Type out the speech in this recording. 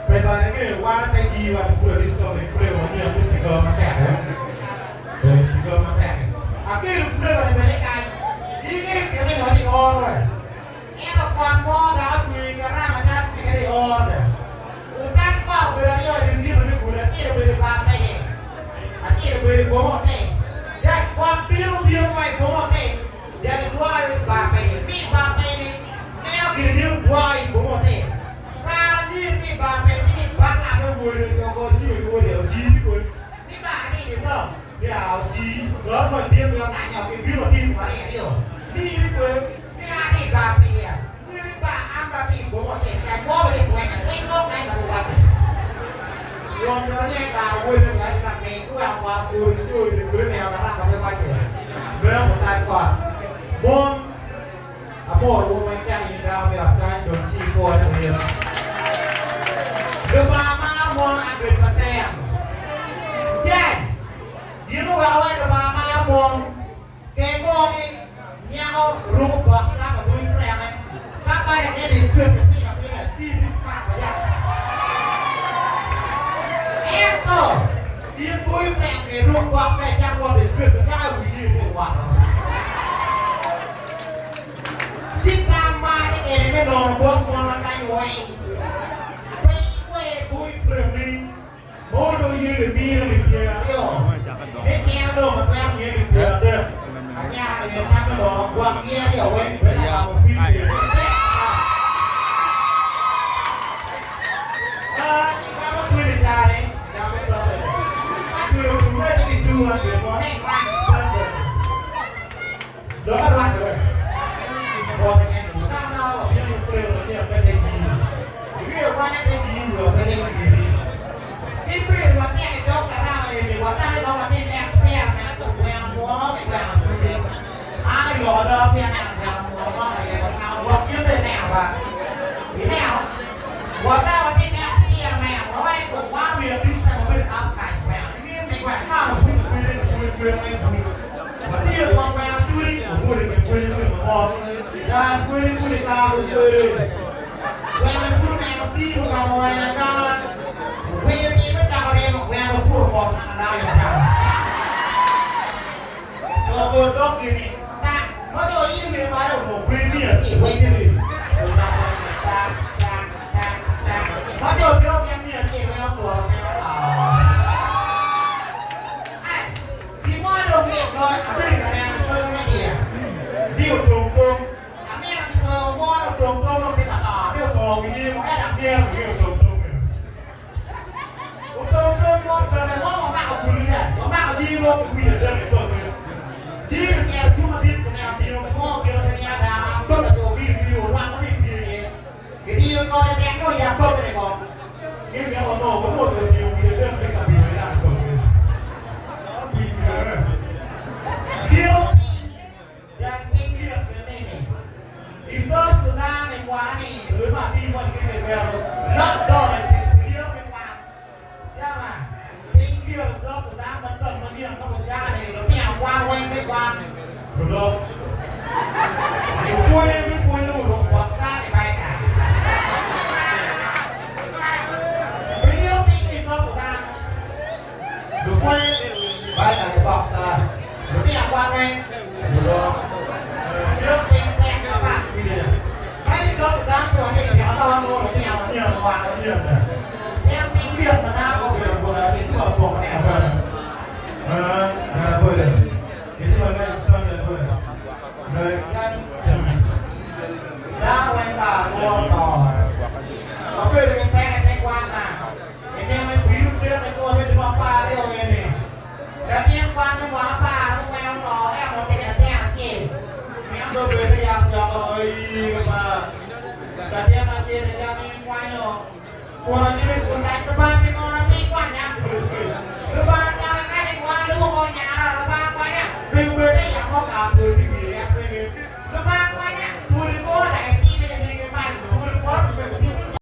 Pe bene ingeyo wan pe jii wa pud a discovery flavor manyen me cigar matek eh cigar matek akelo flavor ni bene kany inge kene ni wati oro eh ento kot mo dok otweyo karama calo kene i oro bene otan kot obedo aryo i receiver me gudo acel obedo i bar pege acel obedo i boma ote dok kot bino bino wa i boma ote dok idwoka i bar pege mi bar pege ni neno gire ni odwoka i boma ote Kara nyir ni bar pe ni baka me wode to go ci me wode oci ni kwe ni bar ni ni no ni a oci lo mo bino bino na nyo ki bino ti ma ri rio ni ni kwe ni a ni bar pe ya ni ni bar an ba ti bo mo te ka mo ni kwe ka kwe no ka na wa won no ni ka wode ka na me ku wa wa ku ri so ni kwe ni a ra ka ka je me mo ta ko mon Amoro wun ma iteko in dako me ot kany dong ci ipwore wunu. Lubanga maro mon 100%. Jaj, gin oweko wai Lubanga maro mon. Ke go ni nyako ruko boksa pa boyfriend-ne ka mari ne di straight afira afira ci bi smart mada. Ento in boyfriend ni ruk boksa icako wot i straight cako i wigi ite woto. Ci tam mari ene me nono bot mon ma kany weng. Pe ikwer boyfriend ni ma onongo yene mine pi 20 ni pien onongo matwero mine pi 30. Anyaka ni en tam me nono gwok gi aryo weng bed agamo film bene. Tek ata. Ah, igamo 20 tari, igamo itoke. Ka dwe otum ete ki 200 mono i standard. Lok arwatte we. Bot keken. Ka na wabino ki flavor manyen me te jiri. Ingeyo kwanya te jiri wa pe te jiri. Ki bedo watek i dog karama eni watame dok watim experiment to gweno mwono ki gweno acudi. An i lok ada pe aneno gweno mwono mo ka ryemo naka gwok in bene ineno ba. Ineno? Watame watim experiment wawaco ni kong wan omyero this time wabed half cash gweno. Ingeyo me gweno imaro pwonyo kwede ni pwony kwede ma ipwonyo. Watye kong kwena cwiny, wamwode ki kwene moni mamot. Dar kwene moni karo kwede. Gweno pud oneno cir ogamo wene agama. Ogweyo time cako ryemo gweno oputo mot cako lak i cam. Co go dok gini tak ma jo ilo gini malo onongo kwene miyo acel weng ni ready. Ocako wacci tak tak tak tak ma jo dok gin miyo acel weng oturo weng oto. Ai! Gin mo dong mit loyo, abedo ka neno coyo me dyel ni otong tong. Amito kicoyo mo ni otong tong dong tye ka to, ni oto ginge mo, ento amyero ginge otong tong eno. Otong tong mo doge mo wamako gulu da, wamako dir mo ki wic adek i tonge. Dir ocito cung madit kuneno tino ki mo okelo pe niang dano, apoka co obino bino orwako ni pye iye. Gidiyo cote tek mo i apoka ni kong. Gin myero wanongo kong oto otingo wic adek me kabedo i lak tonge. Diro piny dok piny lyet bene ni i South Sudan i mwaka ni dwe me abir moni ki kigero lockdown i pi lyeto me kwan. Jama, piny lyet i South Sudan ma tok manyen ma gucako ni lutino kwan weng me kwan ludok. Lupwonye me pwony nongo oruko bokca ki baika. Pi lyeto piny i South Sudan. Lupwonye Baibul ki bokca, lutino kwan weng gudok lok piny tek mapat kwede. Ma i South Sudan pe watye ka piko ka wanongo lutino manyen mwaka manyen ni. Pien piny lyet ma dano pe obedo buta ki tye ka poko ni abada. Ee, bene abada. Gitye ma ngec standard bene. Loyo can dul. Dano weng kare lworo to. Wabedo ki peko i te kwan-na. I nino me pido odek i kome dwe 12 eni, latin kwan me mwaka apar mungwen oto ento onongo tye ki latin acel. Mito dong obed me yat joko ii Lubanga. Latin acel aye jami kwanyo kun anyime kun rac Lubanga pingo latin kwan yat obedo kec.